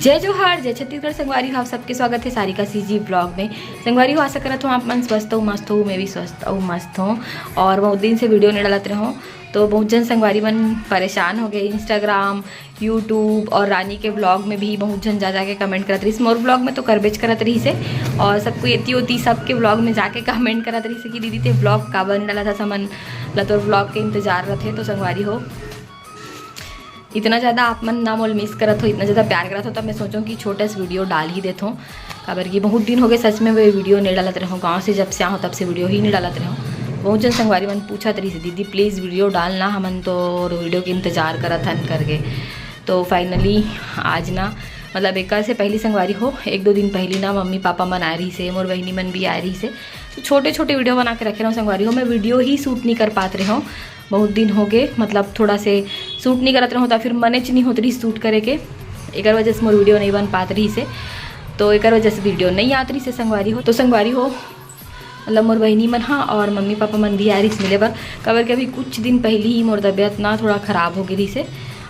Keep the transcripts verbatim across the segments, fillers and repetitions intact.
जय जोहार, जय छत्तीसगढ़। संगवारी हो, आप सबके स्वागत हे सारिका सीजी ब्लॉग में। संगवारी हो, आशा करत हों आप मन स्वस्थ हो, मस्त हो, मैं भी स्वस्थ अउ मस्त हों। और बहुत दिन से वीडियो नइ डालत रहेंव, तो बहुत झन संगवारी मन परेशान हो गए। Instagram, YouTube और रानी के ब्लॉग में भी बहुत झन जा जाके कमेंट करत रहिस। मोर ब्लॉग में तो करबेच करत रहिस हे, और सबको एती ओती सबके ब्लॉग में जाके कमेंट करत रहिस हे कि दीदी, ते ब्लॉग काबर नइ डालत हस, हमन ला तोर ब्लॉग के इंतजार रथे। तो संगवारी हो, इतना ज़्यादा आप मन ना मोल मिस करत हो, इतना ज़्यादा प्यार करत हो, तब मैं सोचों कि छोटे से वीडियो डाल ही देथों। काबर कि बहुत दिन हो गए सच में, वो वीडियो नइ डालत रहेंव। गाँव से जब से आहों, तब से वीडियो ही नइ डालत रहेंव। बहुत झन संगवारी मन पूछत रहिस हे, "दीदी, प्लीज वीडियो डाल ना, हमन तो वीडियो के इंतजार करत हन," करके। तो फाइनली आज ना, मतलब, एकर से पहली संगवारी हो, एक दो दिन पहली ना, मम्मी पापा मन आए रहिस हे, मोर बहिनी मन भी आए रहिस हे। तो छोटे छोटे वीडियो बना के रखे रहेंव संगवारी हो, मैं वीडियो ही शूट नइ कर पात रहेंव। बहुत दिन हो गए, मतलब, थोड़ा से शूट नइ करत रहेंव, तो फिर मनेच नइ होत रहिस शूट करे के, एकर वजह से मोर वीडियो नइ बन पात रहिस हे। तो एकर वजह से वीडियो नइ आत रहिस हे संगवारी हो। तो संगवारी हो, मतलब, मोर बहिनी मन हा और मम्मी पापा मन भी आए रहिस मिले बर, काबर कि अभी कुछ दिन पहली ही मोर तबीयत ना थोड़ा खराब हो गए रहिस हे,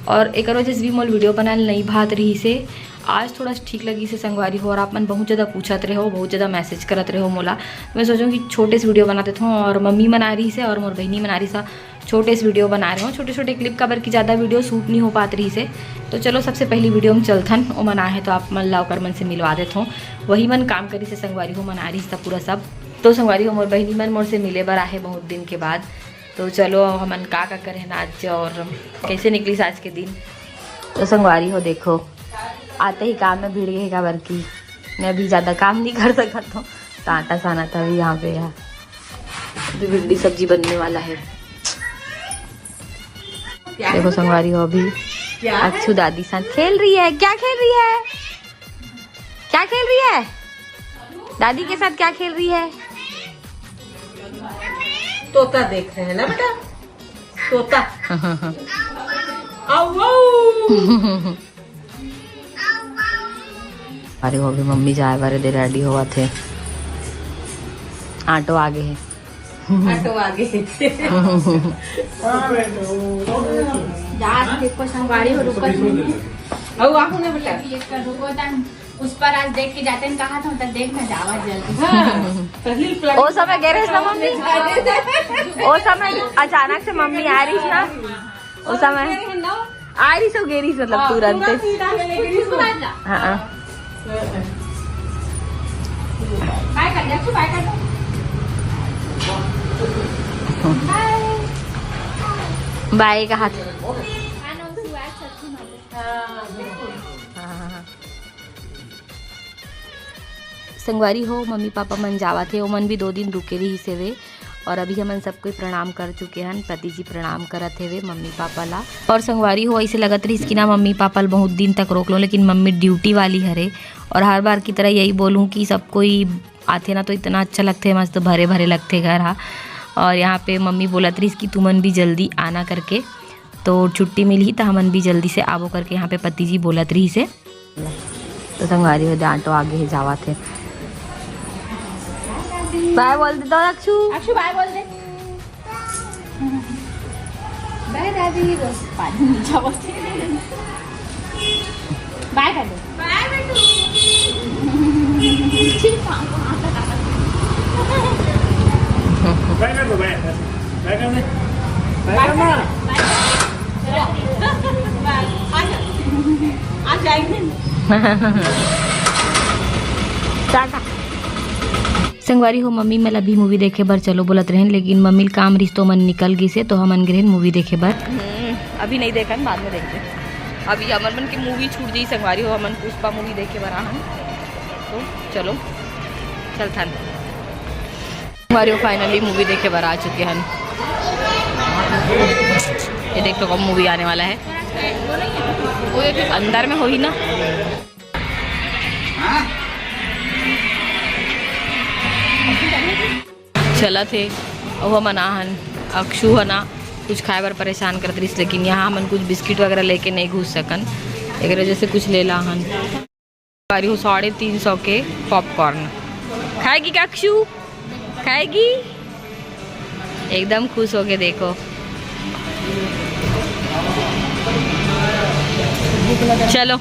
और एकर वजह से भी मोर वीडियो बनाए ल नइ भात रहिस हे। आज थोड़ा ठीक लगिस हे संगवारी हो, और आप मन बहुत ज़्यादा पूछत रहे हो, बहुत ज़्यादा मैसेज करत रहे हो मोला। मैं सोचों कि छोटे से वीडियो बना देथों, और मम्मी मन आए रहिस हे और मोर बहिनी मन आए रहिस हे, छोटे से वीडियो बना रहेंव, छोटे छोटे क्लिप, काबर कि ज़्यादा वीडियो शूट नइ हो पात रहिस हे। तो चलो, सबसे पहली वीडियो में चलथन, ओमन आए हे तो आप मन ला ओकर मन से मिलवा देथों। वही मन काम करिस हे संगवारी हो, मन आए रहिस हे पूरा सब। तो संगवारी हो, मोर बहिनी मन मोर से मिले बर आहे बहुत दिन के बाद। तो चलो, हमन का का करे हन आज और कैसे निकलिस आज के दिन। तो संगवारी हो, देखो, आते ही काम में भिड़ गए, काबर कि मैं अभी ज़्यादा काम नइ कर सकत हों, तो आटा सानत हँव अभी यहाँ पे। यहाँ तो भिंडी सब्जी बनने वाला है। देखो संगवारी हो, अभी अक्षु दादी साथ खेल रही है। क्या खेल रही है? क्या खेल रही है? दादी के साथ क्या खेल रही है? तोता देख रहे हैं ना बेटा, तोता। आओ, आओ। अरे, वो भी मम्मी जाए बारे दे रेडी होवत हे। ऑटो आगे हे। ऑटो आगे हे। जात देखो संगवारी हो, रुको। आओ, आओ ना बेटा। ये कर, रुको तन। उस पर आज देख के जाते हैं, कहा था, मतलब, देख ना जावा जल्दी। हाँ, पहली plan ओ समय गैरेज ना मम्मी। ओ समय अचानक से मम्मी आ रही ना। ओ समय आ रही सो गेरी, मतलब, हाँ, तुरंत। तुरंत ही डाल के गेरी सो। हाँ, हाँ। बाय कर दे, अच्छी बाय कर दो। बाय। बाय का हाथ। हाँ, बिल्कुल। हाँ, हाँ, हाँ। संगवारी हो, मम्मी पापा मन जावत हे, ओमन भी दो दिन रुके रहिस हेवे। और अभी हमन सब कोई प्रणाम कर चुके हन, पति जी प्रणाम करत हेवे मम्मी पापा ला। और संगवारी हो, ऐसे लगत रहिस कि ना मम्मी पापा ल बहुत दिन तक रोक लो, लेकिन मम्मी ड्यूटी वाली हरे। और हर बार की तरह यही बोलूँ कि सब कोई आथे ना तो इतना अच्छा लगथे, मस्त भरे भरे लगथे घर हा। और यहाँ पे मम्मी बोलत रहिस कि तुमन भी जल्दी आना करके, तो छुट्टी मिलही त हमन भी जल्दी से आबो करके यहाँ पे पति जी बोलत रहिस हे। तो संगवारी हो, दे ऑटो आगे हे, जावत हे। बाय बोल दे तो अक्षु। अक्षु, बाय बोल दे। बाय दादी, बस पानी नहीं जावत हे। बाय कर दे। बाय बेटू। ठीक है। बाय कर दो, बाय। बाय कर दे। बाय कर ना। बाय। आ जा। आ जाएंगे। टाटा। संगवारी हो, मम्मी मन अभी मूवी देखे बर चलो बोलत रहेन, लेकिन मम्मी ल काम रिहिस तो मन निकल गिस हे, तो हमन गे रहेन मूवी देखे बर। हम्म, अभी नहीं देखन, बाद में देखते। अभी हमन मन के मूवी छूट जाई संगवारी हो, हमन पुष्पा मूवी देखे बर आहन। तो चलो, चलथन। संगवारी हो, finally मूवी देखे बर आ चुके हन। ये देख तो कब मूवी आने वाला है, अंदर में होही ना। चलत हे, अउ हमन आहन, अक्षु ह ना कुछ खाए बर परेशान करत रहिस, लेकिन यहाँ हमन कुछ बिस्किट वगैरह लेके नहीं घुस सकन, एकरे वजह से कुछ ले ला हन। संगवारी हो, साढ़े तीन सौ के पॉपकॉर्न। खाएगी क्या अक्षु? खाएगी? एकदम खुश हो गए, देखो। चलो।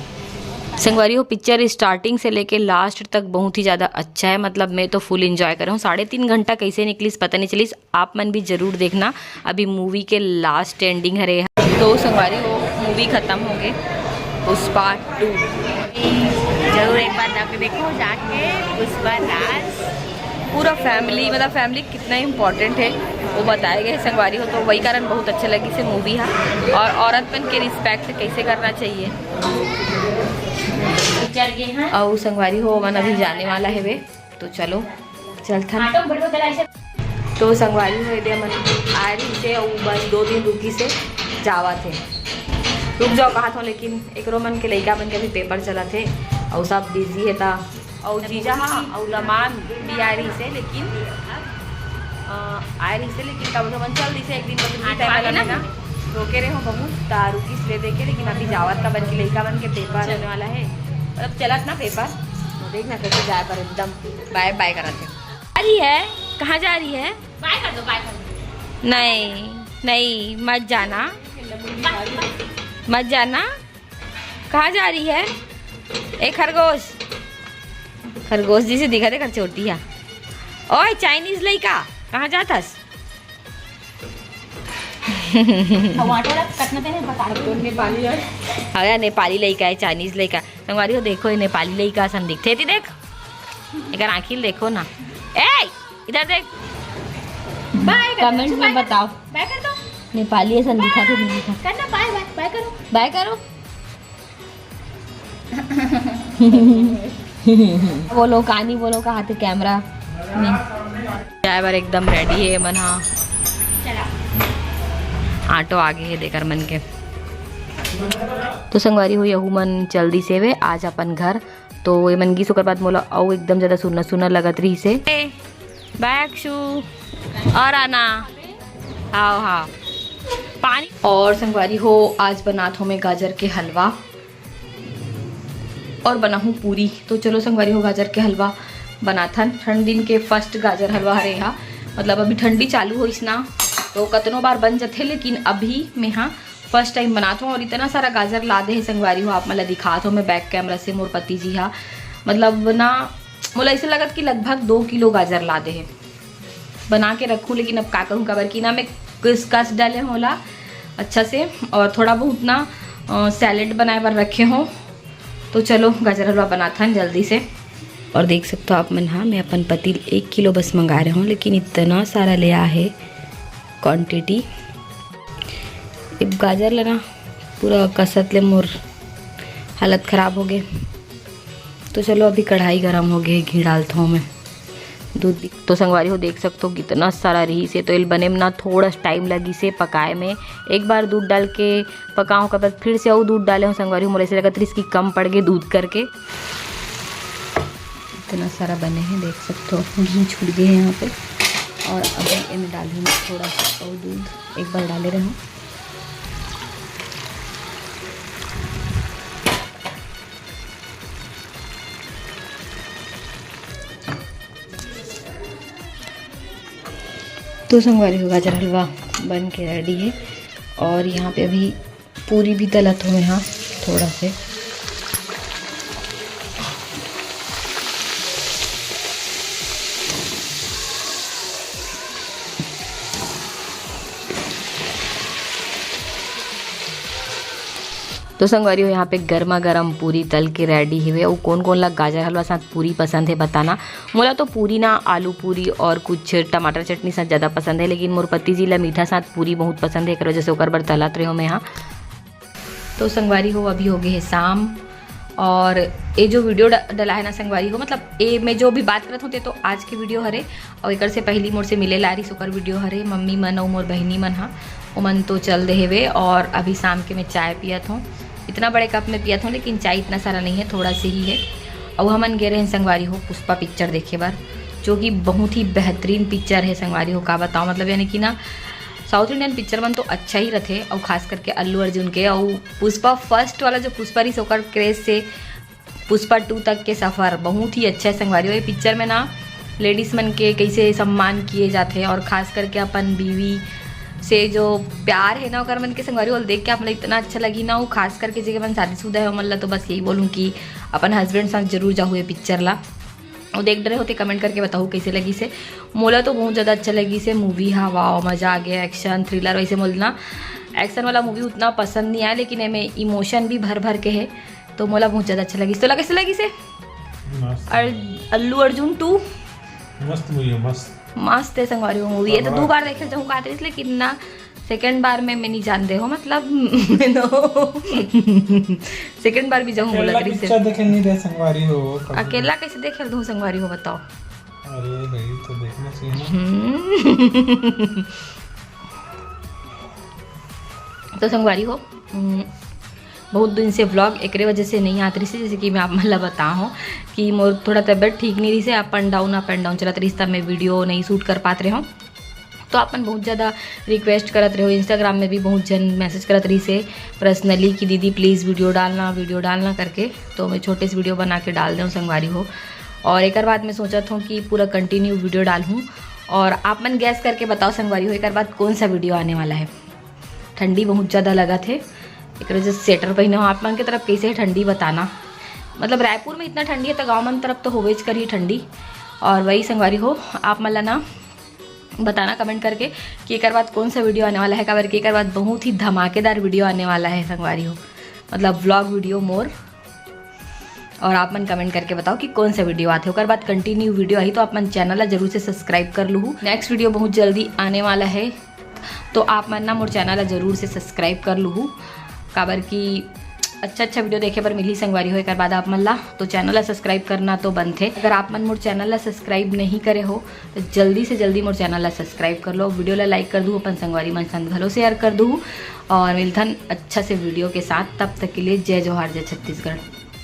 संगवारी हो, पिक्चर स्टार्टिंग से लेके लास्ट तक बहुत ही ज्यादा अच्छा है। मतलब मैं तो फुल एंजॉय करे हूँ। साढ़े तीन घंटा कैसे निकलिस पता नहीं चलिस। आप मन भी जरूर देखना। अभी मूवी के लास्ट एंडिंग हरे। तो संगवारी हो, मूवी खत्म हो गए, पुष्पा टू। जरूर एक बार जाके देखो, जाके पुष्पा राज। पूरा फैमिली, मतलब फैमिली कितना इम्पोर्टेंट है वो बताए गए संगवारी हो। तो वही कारण बहुत अच्छा लगी से मूवी है। और औरत मन के रिस्पेक्ट कैसे करना चाहिए। और संगवारी हो, मन अभी जाने वाला है वे, तो चलो चलथन। तो संगवारी हो, एदे मन आ रही से, अउ बस दो दिन रुकी से जावत हे। रुक जाओ कहा था, लेकिन एकरो मन के लइका मन के भी पेपर चलत हे, अउ सब बिजी हे ता। अउ जीजा हा अउ दमाद भी आ रही से, लेकिन अ, आ रही से, लेकिन का बोलथे, मन चल रही से एक दिन बस रुकी, हाँ, time वाला ना। रोके रहे हो बहुत, ता रुकी ले देखे, लेकिन अभी जावत का बन के लइका मन के पेपर होने वाला है, मतलब चलत ना पेपर, तो देखना कैसे जाए पर एकदम बाय बाय करत हे। जा रही है? कहाँ जा रही है? बाय कर दो, बाय कर दो। नहीं, नहीं, मत जाना, मत जाना। कहाँ जा रही है? ए खरगोश, खरगोश जी से दिखा दे, कर चोटी है। ओए चाइनीज लइका, कहाँ जात हस? टमाटर कटना देने बता दो। नेपाली है। हाँ यार, नेपाली लइका है, चाइनीज लइका। संगवारी हो, देखो, ये नेपाली लइका असन दिखथे। एती देख, एकर आँखी ल देखो ना। ए, इधर देख। बाय कर दो, कमेंट में बाय कर दो, बताओ। बाय कर दो। नेपाली असन दिखा थे, नहीं दिखा। करना बाय, बाय, बाय करो। बाय करो। बोलो, कहानी बोलो, कहाँ थे कैमरा में? ड्राइवर एकदम रेडी है मन हा। चला। ऑटो आगे है देकर मन के। तो संगवारी हो, यहू मन चल दिसे वे आज अपन घर। तो ये मन गिस, ओकर बाद मोला अउ एकदम ज्यादा सुन्ना सुन्ना लगत रही से। ए, बाय अक्षु। और आना। हाव, हाव। पानी। और संगवारी हो, आज बनात हो मैं गाजर के हलवा और बनाहूँ पूरी। तो चलो संगवारी हो, गाजर के हलवा बनाथन। ठंड दिन के फर्स्ट गाजर हलवा हरे हा। मतलब अभी ठंडी चालू होइस ना, तो कतनो बार बन जथे, लेकिन अभी मैं हा फर्स्ट टाइम बनात हूँ। और इतना सारा गाजर ला दे हे संगवारी हो, आप मन ला दिखात हूँ मैं बैक कैमरा से। मोर पति जी हा, मतलब ना, मोला ऐसे लगत कि लगभग दो किलो गाजर ला दे हे। बना के रखूँ, लेकिन अब का करूँ, काबर कि ना मैं कस कस डाले हूँ ओला अच्छा से, और थोड़ा बहुत ना सैलेड बनाए बर रखे हूँ। तो चलो गाजर हलवा बनाथन जल्दी से। और देख सकते हो आप मन, हाँ, मैं अपन पति ल एक किलो बस मंगा रहे हूँ, लेकिन इतना सारा ले आ है क्वांटिटी। अब गाजर ला ना पूरा कसत ले मोर हालत खराब हो गए। तो चलो, अभी कढ़ाई गरम हो गए, घी डालता हूँ मैं। दूध भी तो संगवारी हो, देख सकते हो कितना सारा रही से, तो एल बने में ना थोड़ा टाइम लगी से पकाए में। एक बार दूध डाल के पकाओ, ओकर बाद फिर से अउ दूध डाले हो संगवारी हो, मोला ऐसे लगत रहिस कि कम पड़ गए दूध करके। इतना सारा बने हैं, देख सकते हो घी छूट गए हैं यहाँ पे। और अभी इन्हें डालूंगी थोड़ा सा अउ दूध, एक बार डाले रहे हूँ। तो संगवारी हो, गाजर हलवा बन के रेडी है। और यहाँ पे अभी पूरी भी तलत हूँ मैं, हाँ, थोड़ा से। तो संगवारी हो, यहाँ पे गर्मा गर्म पूरी तल के रेडी हवे। अउ कोन कोन ला गाजर हलवा साथ पूरी पसंद है बताना। मोला तो पूरी ना आलू पूरी और कुछ टमाटर चटनी साथ ज़्यादा पसंद है, लेकिन मोर पति जी ला मीठा साथ पूरी बहुत पसंद है, एकर वजह से ओकर बर तलत रहे हो मैं यहाँ। तो संगवारी हो, अभी हो गए है शाम। और ये जो वीडियो ड-, डला है ना संगवारी हो, मतलब ये मैं जो भी बात करत हूँ, ते तो आज की वीडियो हरे। और एकर से पहली मोर से मिले ला रही सुकर वीडियो हरे, मम्मी मन और मोर बहिनी मन हा, ओमन तो चल दे हेवे। और अभी शाम के मैं चाय पियत हूँ, इतना बड़े कप में पियत हूँ, लेकिन चाय इतना सारा नहीं है, थोड़ा से ही है। और हमन गे रहे संगवारी हो पुष्पा पिक्चर देखे बर, जो कि बहुत ही बेहतरीन पिक्चर है संगवारी हो, का बताओ, मतलब यानी कि ना साउथ इंडियन पिक्चर मन तो अच्छा ही रथे, और खास करके अल्लू अर्जुन के। और पुष्पा फर्स्ट वाला जो पुष्पा रही ओकर क्रेज से पुष्पा टू तक के सफर बहुत ही अच्छा है संगवारी हो। ये पिक्चर में ना लेडीज मन के कैसे सम्मान किए जाते हैं, और खास करके अपन बीवी से जो प्यार है ना ओकर मन के संगवारी, वो देख के आप मन ला इतना अच्छा लगी ना। वो खास करके जेके मन शादीशुदा है, ओमन ला तो बस यही बोलूँ कि अपन हस्बैंड संग जरूर जाहू ये पिक्चर ला। वो देख डरे होते, कमेंट करके बताहू कैसे लगी से। मोला तो बहुत ज़्यादा अच्छा लगी से मूवी। हाँ, वाओ, मज़ा आ गया। एक्शन थ्रिलर वैसे मोला ना एक्शन वाला मूवी उतना पसंद नहीं आया, लेकिन एमे इमोशन भी भर भर के है, तो मोला बहुत ज़्यादा अच्छा लगी। तो लगे से लगी से मस्त। और अल्लू अर्जुन टू मस्त मूवी है, मस्त। मस्त है संगवारी हो मूवी। ये तो तगड़ा। दो बार देखे जाऊँ कहत रहिस, लेकिन ना सेकंड बार में मैं नहीं जान दे हो, मतलब सेकंड बार भी जाऊँ बोला अकेला करी से। पिक्चर देखे नहीं दे संगवारी हो कभी। अकेला कैसे देखे दूँ संगवारी हो, बताओ। अरे भाई, तो देखना चाहिए ना। हम्म। तो संगवारी हो, हम्म, बहुत दिन से व्लॉग एकरे वजह से नहीं आत रहिस, जैसे कि मैं आप मन ला बताहूँ कि मोर थोड़ा तबीयत ठीक नहीं रहिस, up and down, up and down चलत रहिस, तब मैं वीडियो नहीं शूट कर पात रहे हूँ। तो आप मन बहुत ज़्यादा रिक्वेस्ट करत रहे हो, इंस्टाग्राम में भी बहुत जन मैसेज करत रहिस है पर्सनली कि दीदी प्लीज़ वीडियो डालना, वीडियो डालना करके। तो मैं छोटे से वीडियो बना के डाल दें संगवारी हो। और एकर बाद मैं सोचत हूँ कि पूरा कंटिन्यू वीडियो डालूँ और आप मन गैस करके बताओ संगवारी हो, एकर बाद कौन सा वीडियो आने वाला है। ठंडी बहुत ज़्यादा लगत है, एक वजह से स्वेटर पहने हो। आप मन के तरफ कैसे है ठंडी बताना, मतलब रायपुर में इतना ठंडी है तो गाँव मन तरफ तो होवेच करही ठंडी। और वही संगवारी हो, आप मन ला ना बताना कमेंट करके कि एकर बाद कौन सा वीडियो आने वाला है, काबर कि एकर बाद बहुत ही धमाकेदार वीडियो आने वाला है संगवारी हो, मतलब व्लॉग वीडियो मोर। और आप मन कमेंट करके बताओ कि कौन सा वीडियो आते, ओकर बाद कंटिन्यू वीडियो आई, तो आप मन चैनल ला जरूर से सब्सक्राइब कर लूहू। नेक्स्ट वीडियो बहुत जल्दी आने वाला है, तो आप मन ना मोर चैनल ला जरूर से सब्सक्राइब कर लूहू, काबर कि अच्छा अच्छा वीडियो देखे बर मिलही संगवारी हो एकर बाद आप मन ला। तो चैनल ला सब्सक्राइब करना तो बनथे। अगर आप मन मोर चैनल ला सब्सक्राइब नहीं करे हो तो जल्दी से जल्दी मोर चैनल ला सब्सक्राइब कर लो, वीडियो ला लाइक कर दू अपन संगवारी मन संग घलो शेयर कर दू। और मिलथन अच्छा से वीडियो के साथ, तब तक के लिए जय जोहार, जय छत्तीसगढ़।